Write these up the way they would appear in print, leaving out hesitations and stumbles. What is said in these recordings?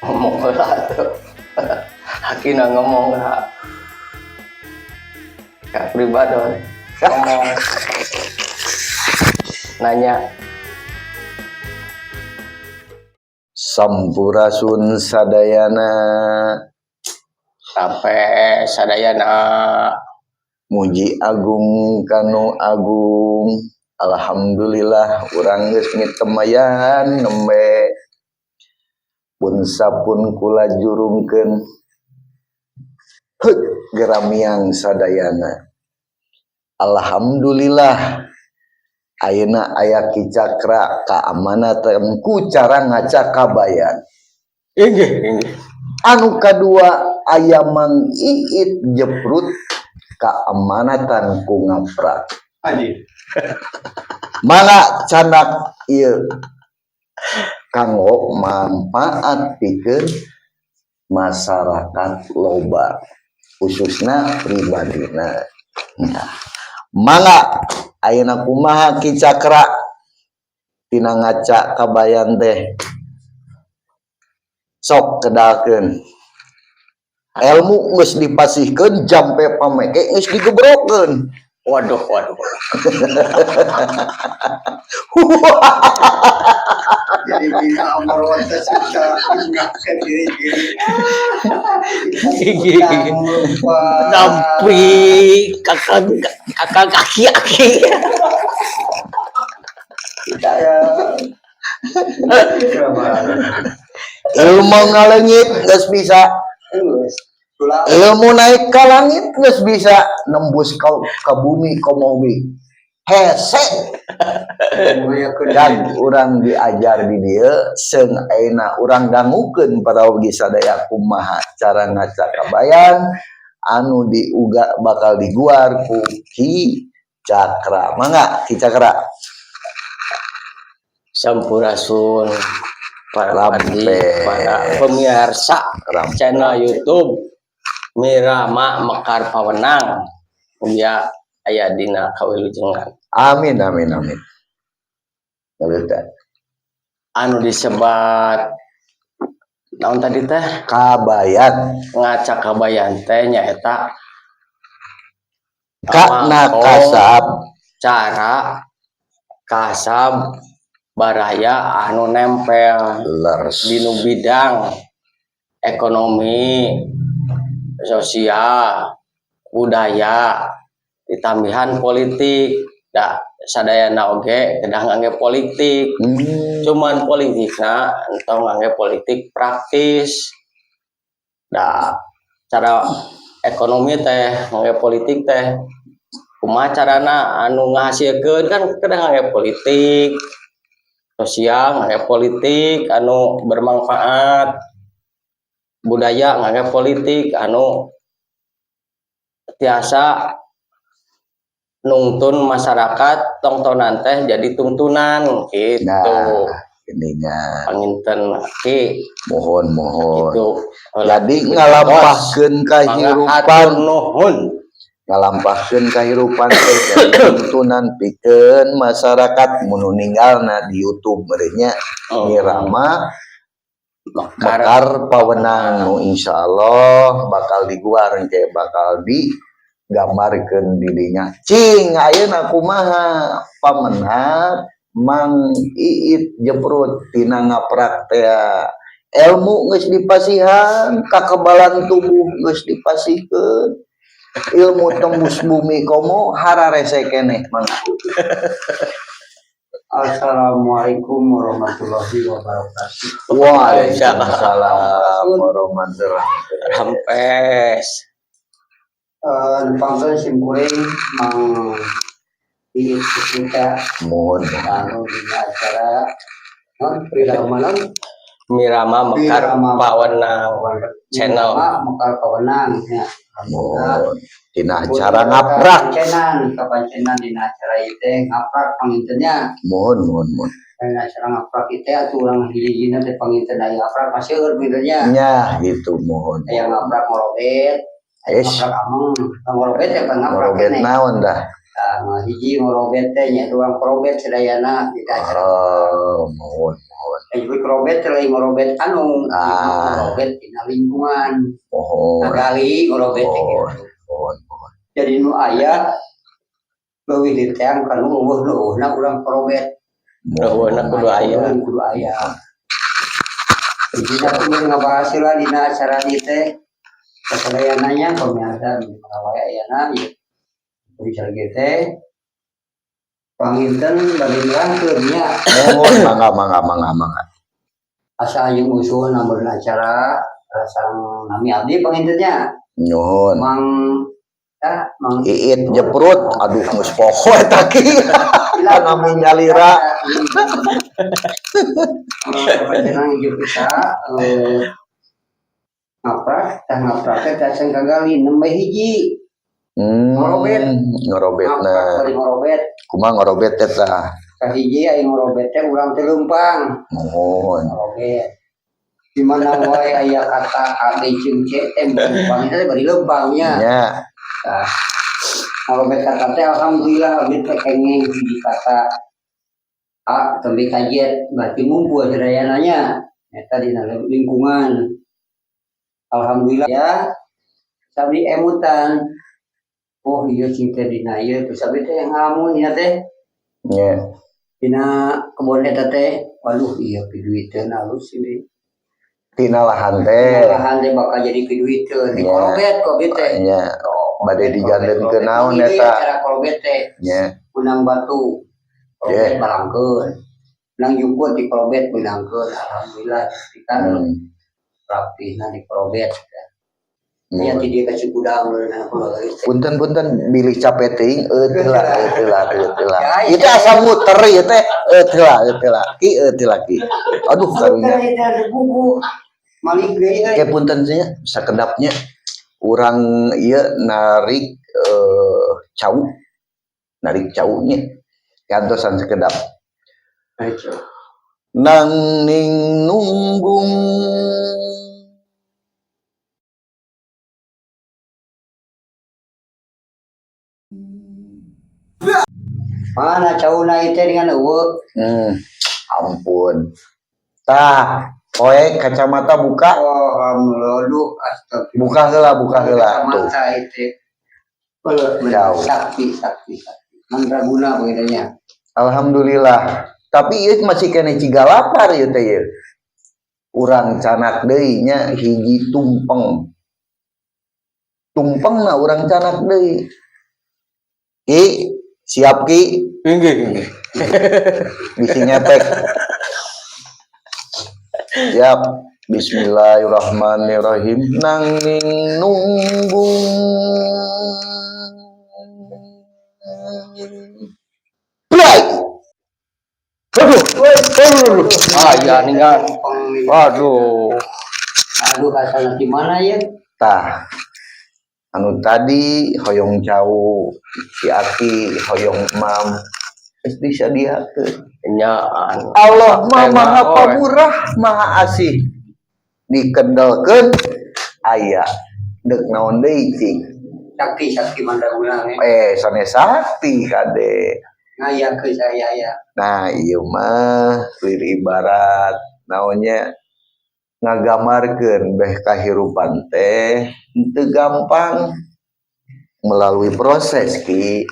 Ngomong heula tuh. Akina ngomong lah. Kak pribadi ngomong. Nanya. Sampurasun sadayana. Sampai sadayana. Muji agung kanu agung. Alhamdulillah urang geus ngitemayan nembe pun sapun kula jurungkeun heuk geramiang sadayana. Alhamdulillah ayeuna aya Ki Cakra kaamanatan ku cara ngaca kabayan. Inggih, inggih. Anu kadua aya Mang Iit Jeprut kaamanatan ku ngaprak. Anjir. Mangga canak ieu kanggo manfaat pikeun masyarakat loba khususna pribadina. Nah, mangga ayeuna kumaha Ki Cakra tina ngaca kabayan teh sok kedalkeun ilmu geus dipasihkeun jampe pameke geus digebrokeun. Waduh, waduh. Jadi bila amor teh suka ingatkan diri diri. Nampi kakak kakak kaki aki. Kita ya. Ilmu ngaleungit geus bisa, ilmu naik ke langit geus bisa, nembus ke bumi komobi hese. Dan urang diajar di dieu seung ayeuna urang dangukeun para wargi sadaya kumaha cara ngaca kabayan anu diuga bakal diguar ku Ki Cakra. Mangga Ki Cakra. Sampurasun para Rampe. Para pemirsa Rampe. Channel YouTube Mirama Mekar Pawenang. Mugia aya dina kawilujengan. Amin amin amin. Anu disebat naon tadi teh? Kabayan. Ngaca kabayan teh nyaeta kana kasab cara kasab baraya anu nempel lers dinu bidang ekonomi, sosial, budaya, ditambihan politik. Da sadayana oge kedah ngangge politik. Cuman politikna entong ngangge politik praktis. Da cara ekonomi teh ngangge politik teh kumaha carana anu ngahasilkeun kan kedah ngangge politik. Sosial ngangge politik anu bermanfaat, budaya ngangge politik anu tiasa nungtun masyarakat tongtonan teh jadi tuntunan gitu. Nah, ininya panginten ki mohon mohon gitu. Jadi ngalampahkeun kahirupan, nuhun. Ngalampahkeun kahirupan teh jadi tuntunan pikeun masyarakat mun ninggalna di YouTube meureunnya. Oh. Mirama Mekar. Mekar Pawenang nu insyaallah bakal diguar engke bakal digambarkeun di dinya. Cing ayeuna kumaha pamenak Mang Iit Jeprut tina ngaprak teh ilmu geus dipasihan, kakebalan tubuh geus dipasihkeun, ilmu tembus bumi komo hararese keneh Mang. Assalamualaikum warahmatullahi wabarakatuh. Waalaikumsalam warahmatullahi wabarakatuh. Rampes. Panggil simkuring Mang Iit kita Mohon. Anu dina acara non Pirama non Mirama Mekar Mirama. Pawenang Channel. Mirama Mekar Pawenang ya. Mohon dina acara ngaprak. Kapancenan, kapancenan dina acara ieu teh ngaprak pangintennya. Mohon mohon mohon. Dina acara ngaprak ieu teh atuh urang hiji-hijina teh panginten aya ngaprak paseur pangintennya. Nya gitu mohon. Aya ngaprak ngorobet, aya Es. ngaprak ameng, ngorobet ya kan ngaprak Ngorobet keneh. Naon dah? Tah hiji ngorobet teh nya urang korobet sadayana dina acara. Oh, mohon mohon. Disebut korobet teh lain ngorobet anu, ngorobet dina lingkungan. Ngagali ngorobet teh gitu. Mohon, mohon. Jadi nu aya leuwih diteang kanu euweuh, nu euweuhna urang korobet. Euweuhna kudu aya. Kudu aya. Jadi aku mau ngabahas lah dina acara ieu teh. Kasadayana pemirsa di wae ayana ieu. Bicara teh panginten bade nerangkeun nya. Mohon, mangga, mangga, mangga, mangga. Asa jeung usul nambahan acara sareng nami abdi panginten nya. Nyuhun. Mang ah, Mang Iit Jeprut, aduh, geus poho eta ki. Nami nyalira. Panjenengan ieu bisa ngaprak tah, ngaprak teh teh kagali nembe hiji. Ngorobet. Ngorobetna. Ngaprak bari ngorobet. Kumaha ngorobet teh tah? Kahiji, aya ngorobet teh urang teh leumpang. Mohon. Ngorobet di mana wae aya kata A, B jeung C teh leumpang teh bari leumpangnya. Tah, ngorobet kata teh alhamdulillah abdi teh kenging hiji kata A tembe ka Z, berarti ngumpul sadayana nya eta dina lingkungan. Alhamdulillah ya, sabdi emutan, oh iya, cing teh dina ieu terus abdi teh ngalamun ya teh dina kebon eta teh, waduh, iya, piduiteun alus ini. Tina lahan teh. Lahan teh bakal jadi piduiteun di korobet kok abdi teh. Nya. Bade dijantenkeun naon Ini eta? Acara korobet teh menang batu korobet balangkeun, menang jukut di korobet benangkeun, alhamdulillah kan rapihna di korobet ya. Mohon. Ti dia ka Cikudang. Punten, punten, bilih capek teuing, eut heula, eut heula, eut heula. Ya, Ieu teh asa muter ieu teh, eut heula, eut heula. Ki, eut heula ki. Aduh, karunya. Buku malik deui euy. Oke, punten nya, sakedapnya urang ieu narik cau. Narik caunya. Kantosan sekedap. Nang ning nunggung. Mana cauna itu dengan eueuh? Ampun. Tah, poe kacamata buka. Oh, alhamdulillah, astagfirullah. Buka heula, buka heula tuh. Kacamata itu. Oh, Jauh. Sakti, sakti, sakti. Mandraguna begitunya. Alhamdulillah. Tapi ieu masih kene ciga lapar ieu teh ieu. Urang canak deui nya hiji tumpeng. Tumpengna urang canak deui. Ki, siap Ki? Inggih, inggih. Bisi ngepek. Siap. Bismillahirrahmanirrahim. Nang ning nunggung. Play. Aduh, aduh. Ah, ya ningan. Aduh. Aduh, asalnya di mana ya? Tah. Anu tadi hoyong cau, si Aki hoyong mam geus disadiakeun. Nyaan. Allah mah Enak, maha oe. Pamurah, maha asih. Dikendelkeun aya. Deuk naon deui cing? Sakti, sakti mandraguna ya. Eh, sanes sakti kade. Ngaya ke saya ya. Nah, ieu mah lir ibarat naonnya, ngagambarkeun beh kahirupan teh teu gampang, melalui proses ki.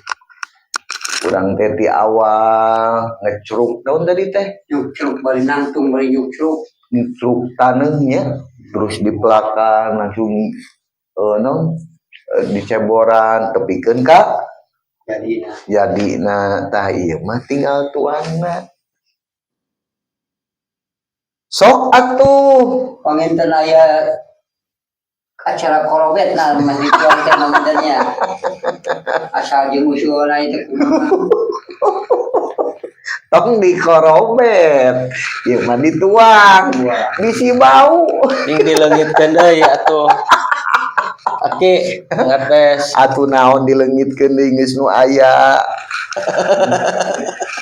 Urang teh ti awal ngecruk naon tadi teh? Nyukcruk bari nangtung bari nyukcruk. Ngecruk taneuhnya terus dipelakan langsung naon, diceboran tepikeun ka Jadi nah. Jadi nah, tah ieu mah tinggal tuangna. Sok atuh. Panginten aya acara korobet nah masih tuang teh pangintennya. Asal jeung usulna itu kumaha. Tong dikorobet. Ieu mah dituang. Bisi bau. Ding dileungitkeun deui atuh. Aki ngetes. Atuh naon dileungitkeun deui, geus nu aya.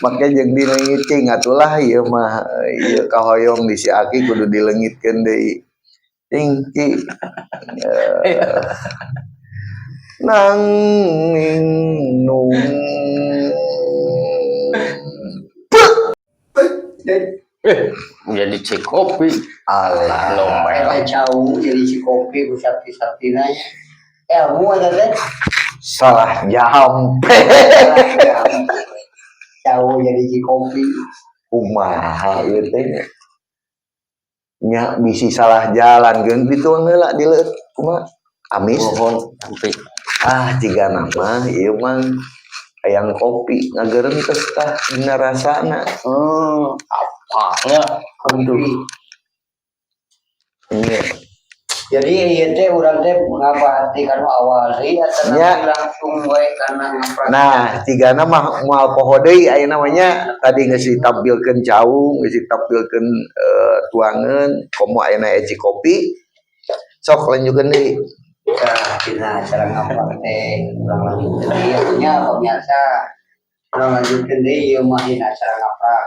Make jeung dileungit cing atulah ieu mah, ieu kahoyong di si Aki kudu dileungitkeun deui. Cing ki. Eh, nang ning nung. Jadi cikopi. Alah. Lumayan. Eta cau jadi si kopi ku sakti-saktina nya. Ilmu eta teh. Salah jampe. Cau jadi si kopi. Kumaha ieu teh nya. Nya bisi salah jalan geun dituang heula dileueut kumaha? Amis. Nuhun sampai. Ah, jiga nama ieu mah hayang kopi ngagerentes tah dina rasana. Apanya? Kopi. Nya. Jadi ieu teh urang teh ngabahas di kanu awal deui atau Nya. langsung we kana ngaprak. Nah, cigana mah moal poho deui aya namanya tadi geus ditampilkeun cau, geus ditampilkeun tuangeun, komo ayeuna eci kopi. Sok lanjutkeun deui. Nah, dina acara ngaprak teh urang lanjutkeun deui nya pemirsa. Urang lanjutkeun deui ieu mah dina acara ngaprak.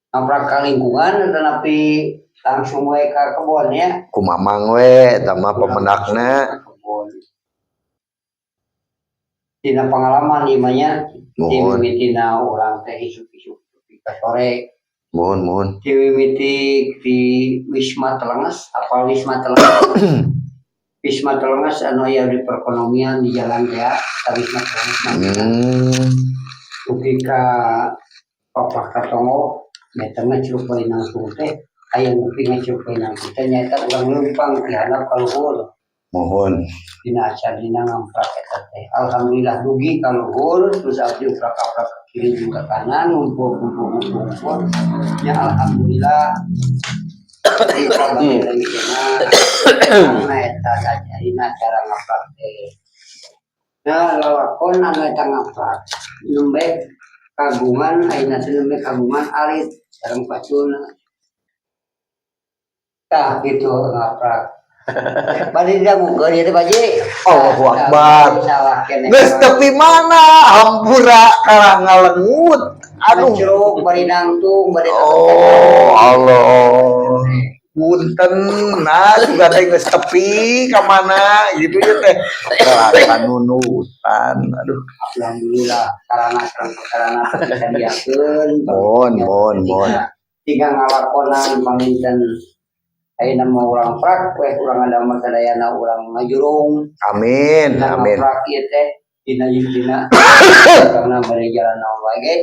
Ngaprak ka lingkungan tetapi langsung we ka kebon ya. Kumamang we eta mah pemendakna. Kebon. Dina pengalaman ieu mah nya, Nuhun. dimimitina urang teh isuk-isuk tepi ka sore. Muhun muhun. Dimimiti di Wisma Telenges, apa Wisma Telenges? Wisma Telenges anu aya di perekonomian di jalan teh, ka Wisma Telenges mah. Dugi ka Papah Katongo, meterna Curug Barinangtung teh, aya nepi ka Curug Barinangtung teh nyaeta urang leumpang ti handap ka luhur. Muhun. Dina acara dina ngamprak eta teh. Alhamdulillah dugi ka luhur, terus abdi uprak-aprak ke kiri jeung ke kanan, ngumpul ngumpul ngumpul ngumpul. Ya alhamdulillah. Karena eta dina acara ngaprak teh. Nah, lalakon anu eta ngaprak nembe kagungan ayeuna teh nembe kagungan alit sareng paculna. Tah gitu ngaprak. Bade didangukeun ieu teh Pak Ji. Allahu Akbar. Salah keneh. Geus tepi mana hampura kalah ngalengut. Aduh. Curug bari nangtung bari. Oh Allah. Punten nah juga teh geus tepi ka mana gitu ya teh. Kalah nunutan. Aduh. Alhamdulillah sarana sareng sarana disadiakeun. Mohon mohon mohon. Tiga ngalakonan panginten ayeuna mah urang prak weh urang ngadamel sadayana urang ngajurung. Amin Dina amin. ngaprak ieu teh dina dina urangna bari jalan naon wae ge.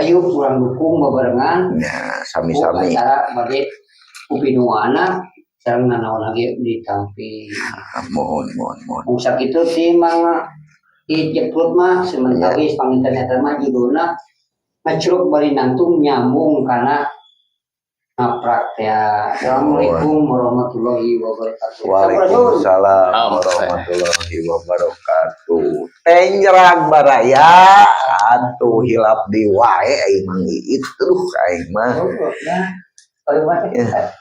Ayo urang dukung bebarengan. Ya, sami-sami. Acara bade kupinuana sareng nanaon lagi ditampi. Mohon mohon mohon. Mung sakitu sih Mang Ijeplut mah sementawis panginten eta mah judulna ngacruk bari nangtung nyambung kana ngaprak teh. Assalamualaikum warahmatullahi wabarakatuh. Waalaikumsalam warahmatullahi wabarakatuh. Tenjrag baraya atuh hilap di wae aing Mang Iit tuh aing mah.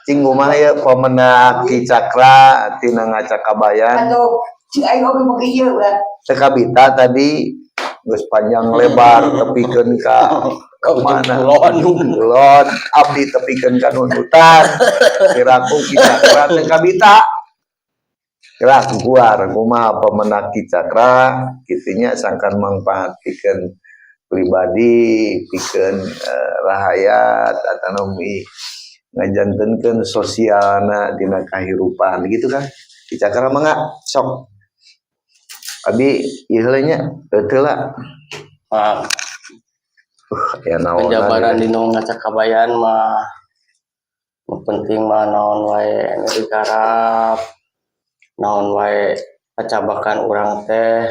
Cing kumaha ye pamenak Ki Cakra tina Ngacakabayan. Atuh cing aing oge make ieu ulah. Sekabita tadi geus panjang lebar tepikeun ka mana? Kulon. Kulon, abdi tepikeun ka nundutan. Kiraku Ki Cakra teh kabita. Kiraku kuar kumaha pamenak Ki Cakra kitunya sangkan mangpaat pikeun pribadi, pikeun rahayat atanomi ngajantenkeun sosialna dina kahirupan gitu kan. Ki Cakra mangga sok. Abi ieu heula nya teu lah. Ah, Ya naon. Penjabaran dina Ngacakabayan mah nu penting mah naon wae anu digarap, naon wae kacabakan urang teh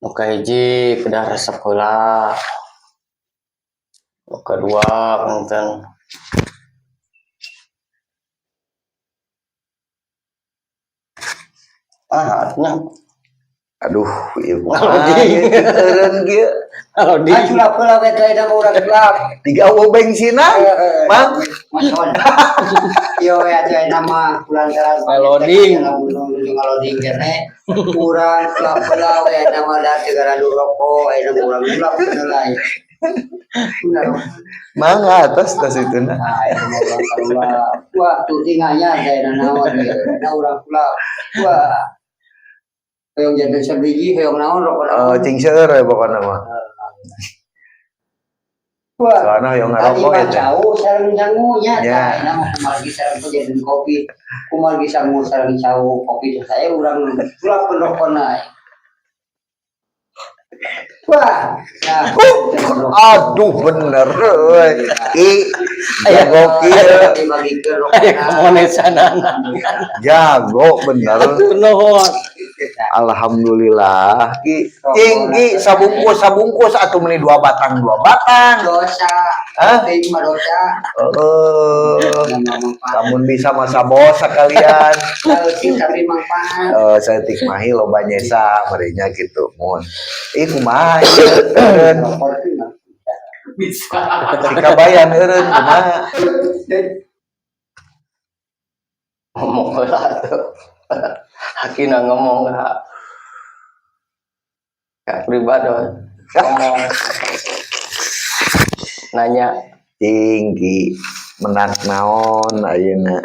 nu kahiji kedah resep heula, nu kadua punten ah atuh nya. Aduh, ieu kumaha ieu eureun kieu. Di Ah, sulap heula we teh da urang sulap. Tiga eueuh bensinan, Mang. Macon. Yo we atuh nama kulantaran Loading. Loading keneh. Urang sulap heula we nama da teu garadu rokok, aya urang sulap heula. Mang atas tas itu na. Ah, aya mah urang sulap. Wah, tuh tinggalnya teh naon ieu. Da urang sulap. Wah. Hoyong janten sabiji, hoyong naon rokok naon. Oh, cing seueur we pokona mah. Wah, Soalna hoyong tadi ngarokok mah ya teh. jauh sareng sangunya. Ya. Tah, mah kumargi sareng kejadian kopi. Kumargi sangu sareng cau kopi teh saya urang sulap rokona. Wah, nah, Aduh, bener euy. Ih, jago kieu. Dibagikeun Aya rokona. kamonesanana. Jago bener. Aduh, nuhun. Alhamdulillah. Ki, cing ki sabungkus sabungkus atuh meuni dua batang dua batang. Dosa. Hah? Penting mah dosa. Eh, Nama manfaat. lamun bisa masa bos sekalian. Kalau tapi manfaat. Eh, saya tikmahi loba nyesa merenya gitu mun. Ih, kumaha ieu eureun? Rokok itu mah. Bisa. Si kabayan eureun kumaha? Ngomong lah tuh. Hakina ngomong lah. Kak pribadi ngomong. Nanya. Tinggi menak naon ayeuna,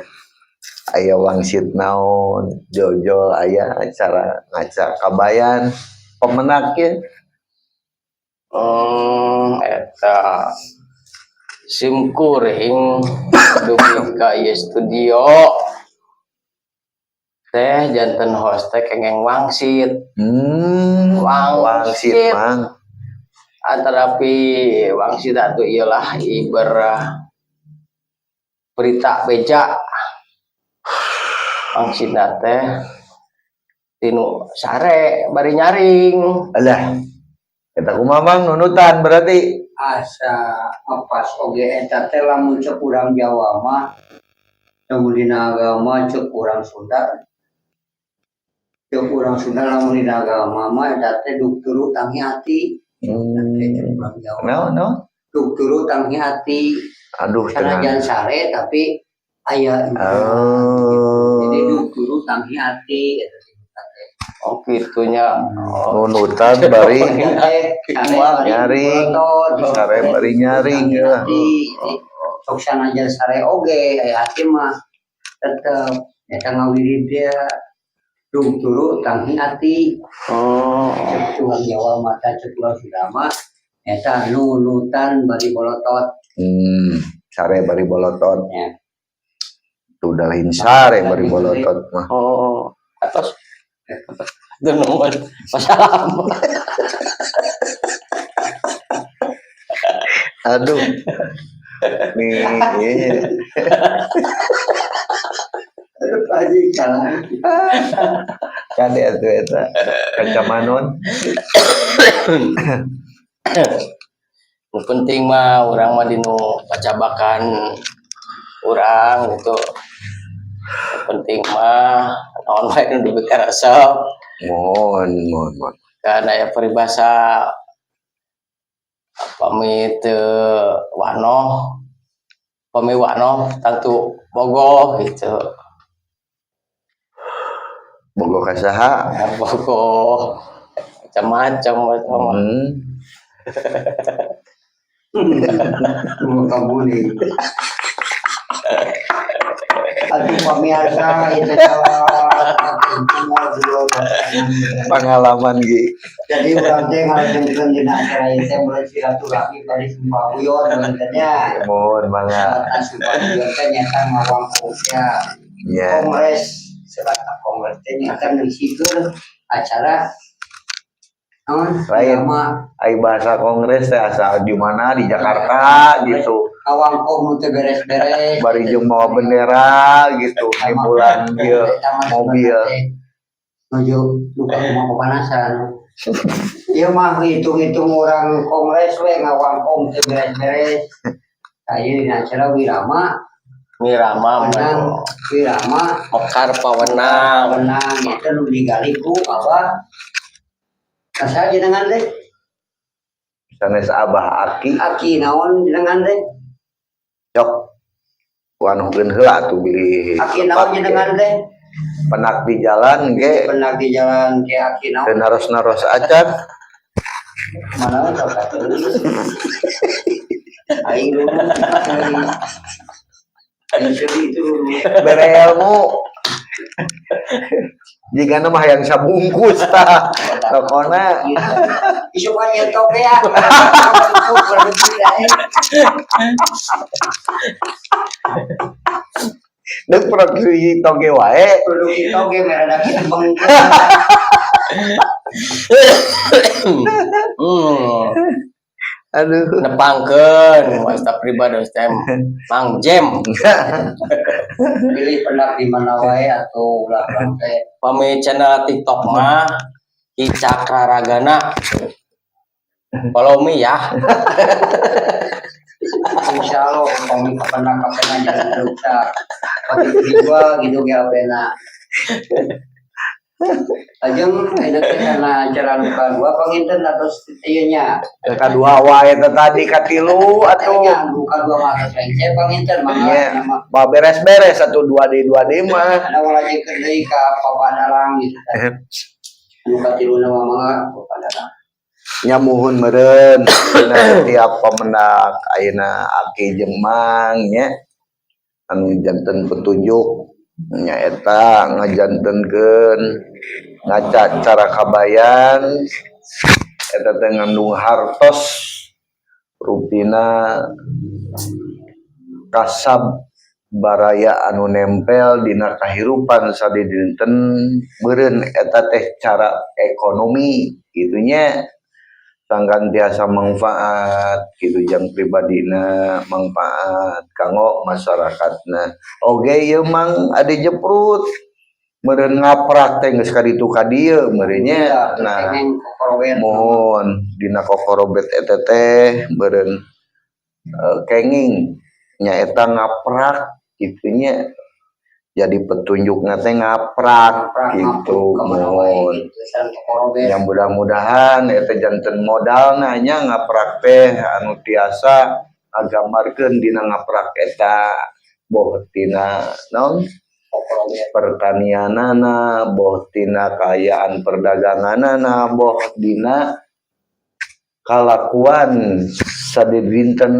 aya wangsit naon jojol, aya acara ngaca kabayan pemenak ya? Eta sim kuring dugi ka ieu studio teh janten host teh kengeng wangsit. Wangsit. Wangsit. Mang. Antarapi wangsit atuh ieu lah, iber berita beja. Wangsitna teh tinu sare bari nyaring. Alah, eta kumaha, Mang, nunutan berarti? Asa pas oge eta teh lamun cek urang Jawa mah, lamun dina agama cek urang Sunda, cek urang Sunda lamun dina agama mah eta teh duk turu tangi hati. Cek urang Jawa. Naon naon? Duk turu tangi hati. Aduh, tenang. Sanajan sare tapi aya. Oh. Jadi duk turu tangi hati eta teh. Oh, gitunya. Oh. Nunutan bari Nyaring. Nyaring. Sare bari nyaring ya. Sok sanajan sare oge aya hati mah tetep eta ngawirid dia duk turu tanghi ati. Oh. Cek urang Jawa mah, cek urang Sunda mah eta nunutan bari bolotot. Sare bari bolotot. Ya. Tuh udah lain sare bari bolotot mah. Oh, atos. Aduh, nuhun. Wassalam. Aduh. Nih, iya. Aduh, Pak Haji, salah. Kade atuh eta kacamanon. Nu penting mah urang mah dinu pacabakan urang gitu. Nu penting mah naon wae nu dipikaresep. Mohon, mohon, mohon. Kan aya peribahasa pami teu wanoh, pami wanoh tangtu bogoh gitu. Bogoh ka saha? Ya, bogoh macam-macam macam. Mau kabuli. Aduh, pemirsa, itu Pengalaman gi. Jadi urang teh ngalajengkeun dina acara ieu teh mulai silaturahmi bari sumpah guyon sebenarnya. Mohon mangga. Nah, sumpah guyon teh nyata ngawangkung ya. Ya. Kongres, serat kongres teh nyata ngisikeun acara naon? Lain. Agama. Ai bahasa kongres teh asal di mana, di Jakarta gitu. Ngawangkong nu teu beres-beres. Bari jeung mawa bendera gitu, ngimbulan ieu mobil. Nuju duka kumaha pepanasan. Ieu mah hitung-hitung orang kongres we ngawangkong teu beres-beres. Aya dina acara wirama. Wirama. Wenang wirama. Mekar pawenang. Wenang eta nu digali ku Abah. Asa jenengan teh? Sanes Abah, Aki. Aki naon jenengan teh? Cok. Wanuhkeun heula atuh bilih. Aki naon jenengan teh? Penak di jalan ge. Penak di jalan ke aki naon? Teu naros-naros acan. Mana sok atuh. Aing dulu. Aing sedih itu dulu. Bere ilmu. Jigana mah hayang sabungkus tah. Pokona Isukan nyetok ya. Produksi ya. Deuk produksi toge wae. Produksi toge merada kitu bengkung. Aduh. Nepangkeun wasta pribadi teh Mang Jem. Pilih pendak di mana wae atau ulah urang teh. Pami channel TikTok mah Ki Cakra Ragana. Follow me ya. Insya Allah kami kapenak kapena jangan rusak. Pati jiwa gitu ge apena. Lajeng ayeuna teh kana acara nu kadua panginten atos ieu nya. Kadua wae teh tadi katilu atuh. Nya nu kadua mah atos rengse panginten mangga Nya, nama. ba beres-beres atuh 2D 2D mah. Ada ngalajengkeun deui ka Papadalang gitu teh. Nu katiluna mah mangga Papadalang. Nya muhun meureun dina setiap pamendak ayeuna aki jeung mang nya anu janten petunjuk nyaeta ngajantenkeun ngaca cara kabayan eta teh ngandung hartos rupina kasab baraya anu nempel dina kahirupan sadidinten meureun eta teh cara ekonomi kitu nya sangkan tiasa manfaat kitu jang pribadina manfaat kanggo masyarakatna oge ieu mang ade jeprut meureun ngaprak teh geus ka ditu ka dieu meureun nya. Nah, mohon dina kokorobet eta teh meureun kenging nyaeta ngaprak kitu nya jadi petunjukna teh ngaprak gitu. Mohon yang mudah-mudahan eta janten modalna nya ngaprak teh anu tiasa ngagambarkeun dina ngaprak eta boh tina naon pertanianana boh tina kaayaan perdaganganana boh dina kalakuan sadidinten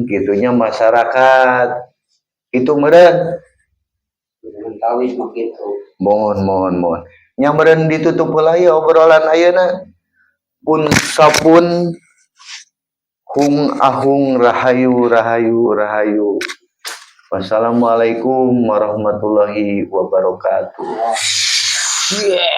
gitunya masyarakat itu meureun. Tawis mah kitu. Mohon mohon mohon nya meureun ditutup heula ieu obrolan ayeuna pun sapun hung ahung rahayu rahayu rahayu. Wassalamualaikum warahmatullahi wabarakatuh. Yeah.